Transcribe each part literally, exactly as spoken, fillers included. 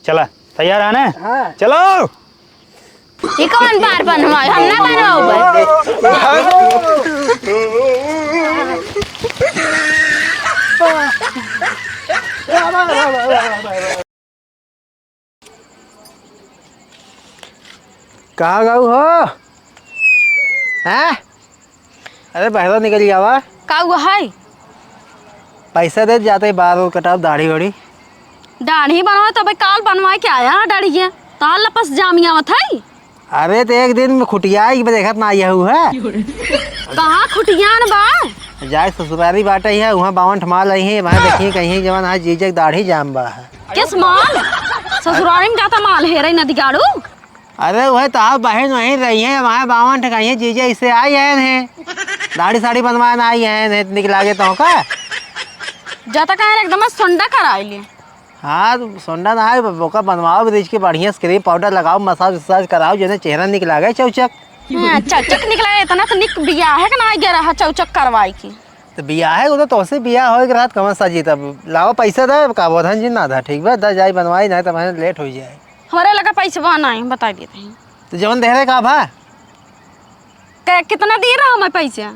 चला, तैयार है ना? हाँ। चलो। ई कौन बार बनवाए? हम ना बनवाओ। कहाँ गऊ हो? हैं? अरे बहरा निकल जावा। का हुआ है? पैसा दे जाते बाल उल कटाओ, दाढ़ी वाढ़ी। दाढ़ी बनवा तबे काल बनवाए के आया दाढ़ी के। ताल लपस जामी आवत है। अरे तो एक दिन में खुटियाई के देखत ना यहू है। कहाँ खुटियान बा? जाए ससुरारी बाटे है, वहाँ बावन ठमाल आई है, वहाँ देखिए कहीं जवन आज जीजक दाढ़ी जाम बा है। किस माल? ससुरारी में जाता माल है रे नदिगाड़ू। अरे वह तो आप बहन वहीं रही है, वहाँ बावन ठमाल कहीं जीजा इसे आई है ने। दाढ़ी साड़ी बनवाए ना आई है ने, निक लागे तो का? जाता कहाँ एकदम सोंडा कराई ले। हाँ, तो सोंडा ना है, ओका बनवाओ ब्रिज के बढ़िया से क्रीम पाउडर लगाओ, मसाज उसाज कराओ, जेने चेहरा निक लागे चौचक। हाँ, चौचक निकला है, इतना तो निक बियाह है कि ना गया रहा चौचक करवाई की। तो बियाह है, वो तो तोसे बियाह होए के रात कमन साजी तब लाओ पैसा दे, का बोधन जी ना था, ठीक बा, दा जाई बनवाई, नहीं तो वहीं लेट हो जाए। हमारे लगा पैसा बा नहीं, बता देते हैं। तो जवन दे रहे का भा? कै-, कितना दे रहा हमें पैसा?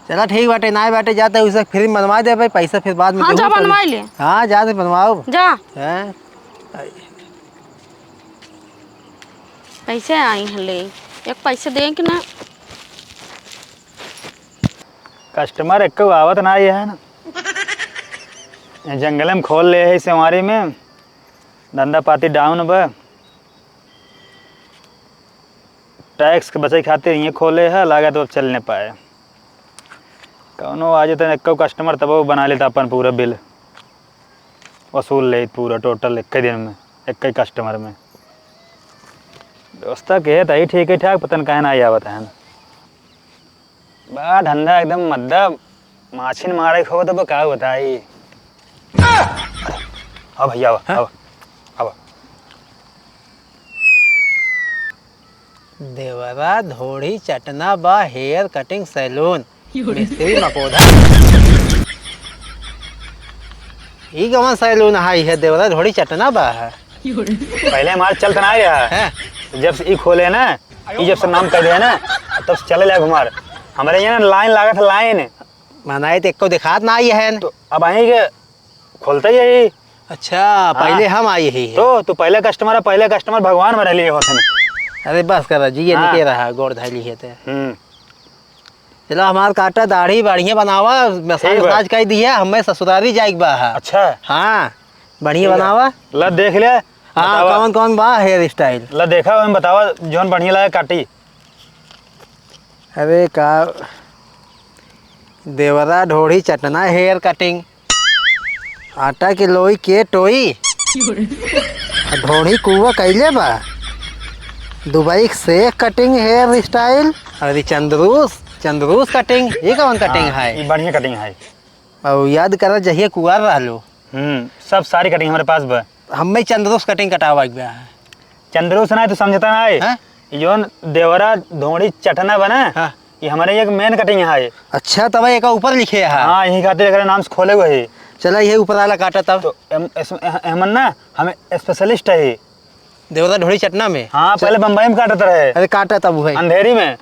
चला ठीक बाटे, नाय बाटे, जाते उसे फिर बनवा दे भाई, पैसा फिर बाद में हाँ, देबो जा करी। बनवा ले। हाँ, जा तो बनवाओ। जा। हैं? पैसे आई हैं ले, एक पैसे दें कि ना? कस्टमर एक्को आवत ना है ना, ये जंगल में खोल ले है सेवारी में, धंधा पाती डाउन बा। टैक्स के बचे खातिर ये खोले है, लागत अब चल न पाए। कौनो आ जाते एक्को कस्टमर तब वो बना लेता अपन पूरा बिल, वसूल ले पूरा टोटल एक ही दिन में, एक ही कस्टमर में। व्यवस्था के है तही ठीक है ठाक, पता न काहे ना आई आवत है ना। बा धंधा एकदम मद्दा, माछिन मारे खो तो का बताई। हाँ भैया, आवा, हाँ? आवा, आवा। देवरा ढोढ़ी चटना बा हेयर कटिंग सैलून, मिस्त्री मकोधा। ई कवन सैलून है, है देवरा ढोढ़ी चटना बा है। पहले हमार चलत ना रहा। हैं? जब से ई खोले ना, ई जब से नाम कर दिया ना, तब से चले लाग हमार। हमारे यहाँ ना लाइन लागत है, लाइन। मनाए तो एको दिखात ना आई है। तो अब आई के खोलते ही है। अच्छा, हाँ। पहले हम आई ही है। तो तू पहले कस्टमर है, पहले कस्टमर भगवान में रहली होत है। अरे बस करा जी, ये हाँ। निके रहा, गोड़ धैली है ते। हम्म। चला हमार काटा दाढ़ी बढ़िया बनावा, मसाज ठीक बा। उसाज कई दिया, हमें ससुरारी जाइक बा है। अच्छा। हाँ, बढ़िया ठीक है। बनावा। ला देख ले, हाँ, बतावा। कौन कौन बा हेयर स्टाइल? ला देखा, ओमे बतावा, जौन बढ़िया लागे काटी। अरे का देवरा ढोढ़ी चटना हेयर कटिंग, आटा के लोई के टोई, आ ढोढ़ी कुआ कइले बा, दुबई से कटिंग हेयर स्टाइल, अरे चंद्रूस, चंद्रूस कटिंग, ये कौन कटिंग हाँ, है? ये बढ़िया कटिंग है। और याद करा जहिया कुआर रहलो। हम्म, सब सारी कटिंग हमारे पास बा। हमें चंद्रोस कटिंग कटावा के बा। चंद्रोस ना है तो समझता ना है। हाँ? ये जौन देवरा ढोढ़ी चटना बना, हाँ। ये हमारे एक मेन कटिंग है। अच्छा, तब एक ऊपर लिखे है। हाँ, यही खातिर एकरा नाम से खोले हुए है। चला, ये ऊपर वाला काटा तब। तो एम-, एस-, एह-, एहमन ना, हमें स्पेशलिस्ट है। देवरा ढोढ़ी चटना में? हाँ, चल। पहले बम्बई में काटत रहे। अरे, काटा तब है। अंधेरी में।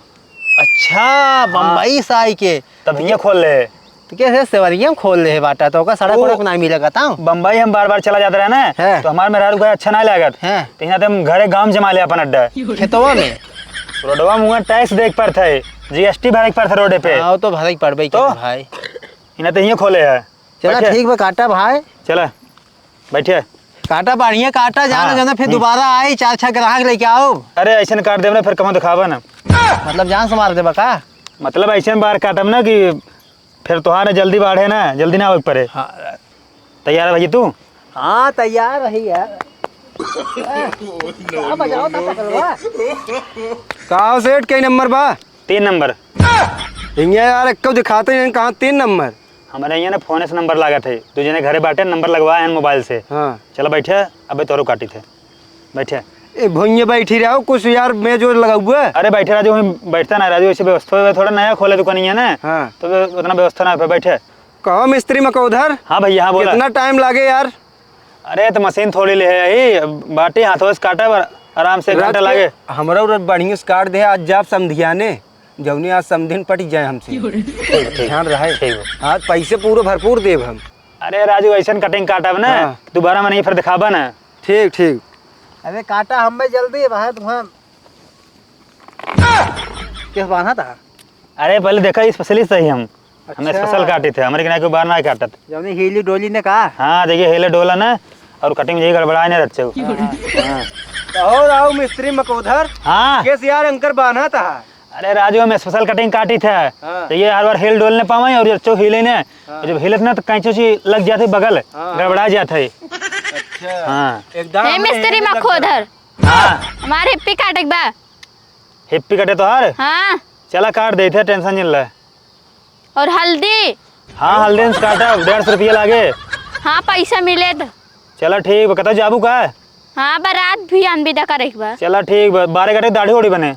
अच्छा, हाँ। बम्बई से आई के। तब हियाँ खोल ले। तो कैसे सेवरिया में खोल ले बाटा, तो ओका सड़क वो वड़क ना मिले का ता? बम्बई हम बार बार चला जात रहे ना, हैं। तो हमार मेहरारू का अच्छा ना लागत। हैं। तो यहाँ ते हम घरे गाँव जमा ले अपन अड्डा। खेतवा में? रोडवा में हुआ टैक्स देख पर थे, जीएसटी भरे पर थे रोडे पे। हाँ, वो तो भरे पड़बे तो? के भाई। इन्हें तो हियाँ खोले है। चला, बैठे। ठीक बा, काटा भाई। चला। बैठे। काटा बढ़िया काटा, जाना, हाँ। जाना, फिर हम्म। दोबारा आई, चार छह ग्राहक लेके आओ। अरे, ऐसे न काट देब ना, फिर कहूँ दिखावा ना। मतलब जान से मार देबा का? मतलब ऐसे न बार काटब ना कि फिर तोहार जल्दी बाढ़े ना, जल्दी ना आवे के पड़े। हाँ। तैयार है भाई तू? हाँ, तैयार रही यार। का बजाओ था पकड़वा? का हो सेठ, कई नंबर बा? तीन नंबर। हिंगे यार, एक्को दिखाते हैं, कहाँ तीन नंबर? हमारे यहाँ ना फोन से नंबर लागत है, तू जने घरे बाटे नंबर लगवा है मोबाइल से। हाँ। चला बैठे, अबे तोरो काटी थे। बैठे। ए भुइये बैठी रहो, कुछ यार मेज ओज लगाउए। अरे बैठे राजू, वहीं बैठता ना राजू, ऐसे व्यवस्था है, थोड़ा नया खोले दुकान है ना। हाँ। तो उतना व्यवस्था ना पे बैठे। कहो मिस्त्री मकोधर। हाँ भैया, हाँ बोला। कितना टाइम लागे यार? अरे, त मशीन थोड़ी ले है यही, बाटी हाथों से काटब, आराम से एक घंटा लागे। हमरा उरा बढ़िया से काट दे, आज जाब समधियाने, जौने आज समधिन पटि जाए हमसे। ठीक, ठीक। ध्यान रहे। ठीक बा। हाँ, पैसे पूरे भरपूर देब हम। अरे राजू, ऐसन cutting काटब ना, हाँ। दोबारा मनई फिर दिखाबा ना। ठीक, ठीक। अरे काटा हमें जल्दी, वहाँ तुहाँ केस बान्हा था? अरे पहले देखा, specialist है हम। हम अच्छा। Special काटी थे, हमरे किनारे कोई बार ना काटत। जौने हिली डोली ने कहा? हाँ, देखिए, हिले डोला ना, और cutting में यही गड़बड़ाए ना रच्चे। हाँ। हाँ। कहो राव मिस्त्री मकोधर। हाँ। केस यार अंकर बान्हा था। अरे राजू, हम special cutting काटी थे। हाँ। तो ये हर बार हिल डोल ने पावे और ये अच्छो हिले ने। हाँ। जब हिलत ना तो कैंची उची लग जाते बगल, हाँ, हाँ। गड़बड़ा जाते। अच्छा। हाँ। एकदम हे हमरे मिस्त्री हिल लग मखोधर। हाँ। हमारे हिप्पी काटे के बा। हिप्पी कटे तोहार? हाँ। चला काट देते, tension जिन ले। और हल्दी? हाँ, हल्दी से काटा, डेढ़ सौ रुपया लागे। हाँ, पैसा मिले तो। चला ठीक बा, कतौ जाबू का? हाँ, बारात भी आन विदा करे के बा। चला ठीक बा, बारह घंटे दाढ़ी ओढ़ी बने।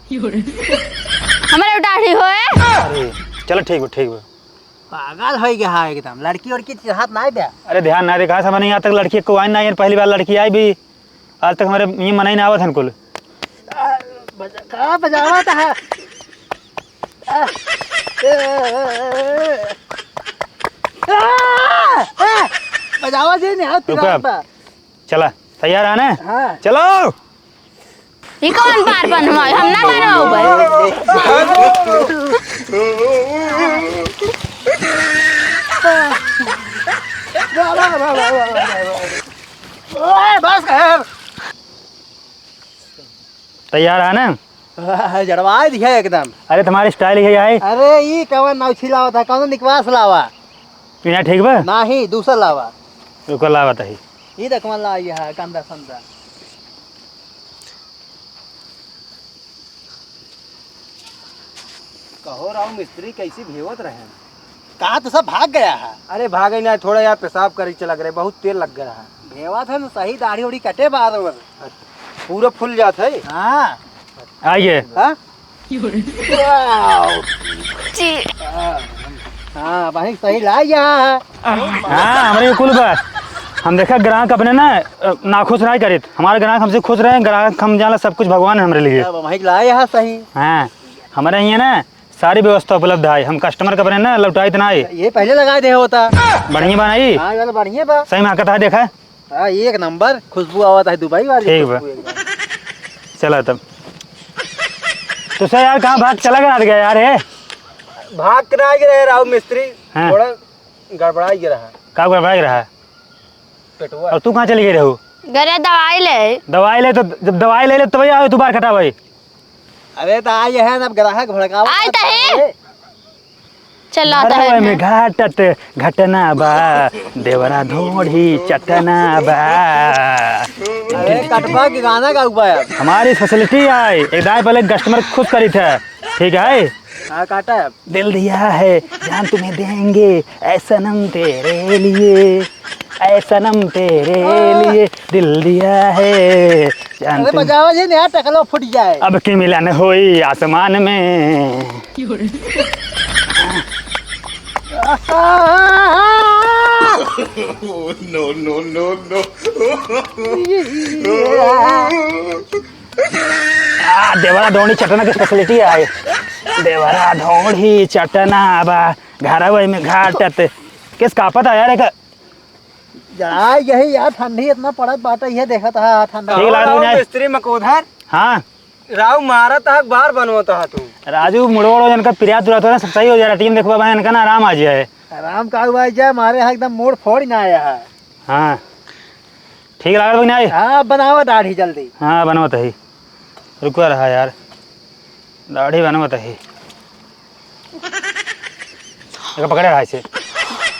हमारे दाढ़ी होए? अरे, चला ठीक बा, ठीक बा। पागल हो गया है एकदम, लड़की उड़की चाहत ना बे। अरे ध्यान ना दे, कहाँ से मने यहाँ तक लड़की को आइन ना आई, पहली बार लड़की आई भी, आज तक हमारे ये मनाई ना आवत हन कुल। आ, बजा-, का बजावा था? आ, ए, ए, ए, ए। आ, आ, बजावा जी नहीं, हाथ रुका। पिरात बा। चला, तैयार है ना? हाँ। चलो। ये कौन बार बनवाए? हम ना बनवाओ भाई। ओए, बस कर। तैयार है ना? हाँ, जड़वाए दिया एकदम। अरे, तुम्हारी style ही है। अरे, ई कवन नाव छिलावत है? कौन निकवास लावा? यहाँ ठीक बा? नाही, दूसर लावा। रुको, लावा तही। ई देखवन ला, ये है, कंधा संधा। कहो राव मिस्त्री, कैसी भेवत रहे? कहा तो सब भाग गया है। अरे भागे ना, थोड़ा यार पेशाब करे चला गए, बहुत तेल लग गया है। भेवत है ना, सही दाढ़ी उड़ी कटे बार बार। पूरा फूल जात है। हाँ। आइए। हाँ? जी। हाँ, वहीं सही ला गया है। हाँ, हमरे कुल बा। हम देखा ग्राहक अपने ना, अ, नाखुश ना करित। हमारे ग्राहक हमसे खुश रहे, ग्राहक हम जाना सब कुछ भगवान है हमरे लिए। अब वहीं लाए यहाँ सही। हाँ, हमारे यहाँ ना सारी व्यवस्था उपलब्ध है, हम customer के अपने ना लौटाइत ना है। ये पहले लगा दे होता। बढ़िया बा ना ई? हाँ, ये वाला बढ़िया बा। सही में कहता है, देखा। हाँ, एक नंबर खुशबू आवत है दुबई वाली ठीक बा। खुशबू एकदम। चला तब। तो सर यार, कहाँ भाग चला गया, गया यार, है? भाग के ना गए रहे राव मिस्त्री, हाँ। थोड़ा गड़बड़ा गया रहा। का गड़बड़ा गया रहा? पेटवा। और तू कहाँ चली गई रहू? घरे दवाई ले। दवाई ले तो, जब दवाई ले ले तब आवे तू बार कटावे। अरे तो आई है ना, अब ग्राहक भड़कावा आई तो है। चला तो है। में घाटत घटना बा, देवरा धोड़ी चटना बा। अरे कटवा के गाना गाऊ बा यार। हमारी speciality है, एक दाई पहले customer खुश करी थे, ठीक है? हाँ, काटा है। दिल दिया है जान तुम्हें देंगे, ऐ सनम तेरे लिए, ऐ सनम तेरे लिए दिल दिया है जान अरे तुम। बजावा जी, नया टकलो फूट जाए। अब की मिलन होई आसमान में। No, no, no, no। आ, देवरा धोड़ी चटना के speciality है। देवरा धोड़ी चटना बा, घरवे में घाटत। केस कापत है यार, एक जरा यही यार, ठंडी इतना पड़त बाटे, ये देखत है ठंडा। ठीक लागत और नहीं? मिस्त्री मकोधर। हाँ। राव मारत है, बार बनवत है तू। राजू, मुड़ो उड़ो इनका पिरात उरात हो ना, सब सही हो जाए, टीम देखबा भाई, इनका ना आराम आ जाए। आराम का हुआ जाए, मारे यहाँ एकदम मोड़ फोड़ ही ना आया है। हाँ। ठीक लागत बा कि नाही? हाँ, बनावा दाढ़ी जल्दी। हाँ, बनवत ही। रुका रहा यार। दाढ़ी बनवत ही। एका पकड़े रहा इसे।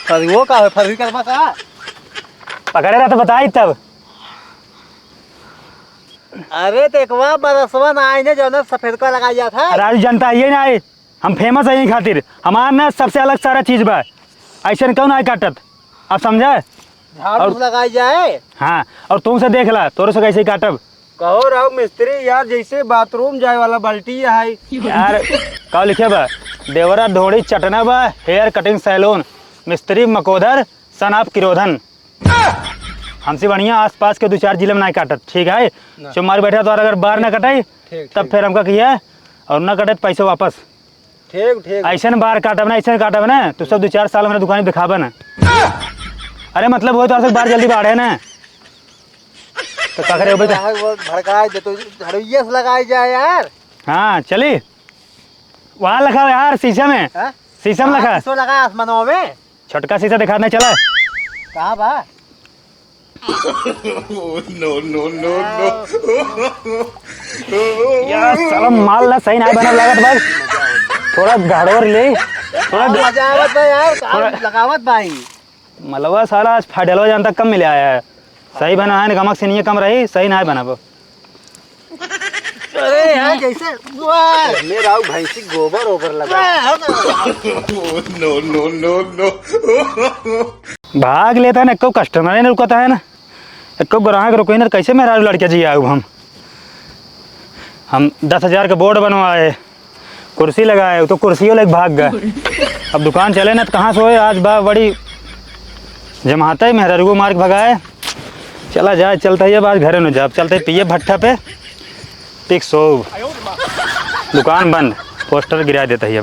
फरुओ का है? फरुई करबा का? पकड़े रहा तो बताई तब। अरे, तो एकवा बरसवा ना आइने, जौने सफेद का लगाई जात है। अरे, आज जनता ये ना आई। हम famous है यही खातिर, हमार ना सबसे अलग सारा चीज बा, ऐसन कौन आय काटत, अब समझा? झाड़ू और से लगाई जाए। हाँ, और तुमसे देख ला, तोरे से कैसे काटब? कहो राव मिस्त्री यार, जैसे bathroom जाए वाला बाल्टी है। यार, का लिखे बा? देवरा ढोड़ी चटना बा, hair cutting salon, मिस्त्री मकोधर, son of किरोधन। हमसे बढ़िया आसपास के दो चार जिले में नाहीं काटत, ठीक है? ना। चुप मार बैठा तो, और अगर बार ना कटाई, ठीक, तब ठीक। फिर हमका कहिए, और ना कटे तो पैसा वापस। ठीक, ठीक। ऐसे न बार काटब ना, ऐसे न काटब ना, तो सब दो चार साल हमारे दुकान दिखाबे ना। अरे मतलब हो तो बार जल्दी बाढ़े ना। तो का करे हो बेटा? ग्राहक वो भड़काए दे तो झड़ुइया से लगाए जाए यार। हाँ, चली। वहाँ लगा यार, शीशे में। हाँ? शीशे में हाँ, लगा। शीशो लगा आसमानों में। छोटका शीशा दिखा नहीं चला। कहाँ बा? No, no, no, no। यार, साला माल ना सही ना बनल लागत भाई। थोड़ा गड़बड़ ले, थोड़ा मजा आवत बा यार, थोड़ा लगावत भाई। मलवा साला आज फाटेलवा जानता कम मिले आया है। सही बना है, नमक से नहीं कम रही, सही ना बनब। अरे यार, जैसे वाह। मेरा भैंसी गोबर ओबर लगा। वाह, हम No, no, no, no। भाग लेता है ना, एको कस्टमर है ना, रुकता है ना, एको ग्राहक रुके ना, तो कैसे मेहरारू लड़के जी आऊ हम? हम दस हजार का बोर्ड बनवाए, कुर्सी लगाए, तो कुर्सियों लेके भाग गए। अब दुकान चले ना, तो कहाँ से होए? आज बा बड़ी जमाता है, मेहरारू को मार के भगाए। चला जाए, चलता ही अब आज घरे न जाब, चलते पिए भट्ठा पे, पिक सो। दुकान बंद, पोस्टर गिरा देता ही अब।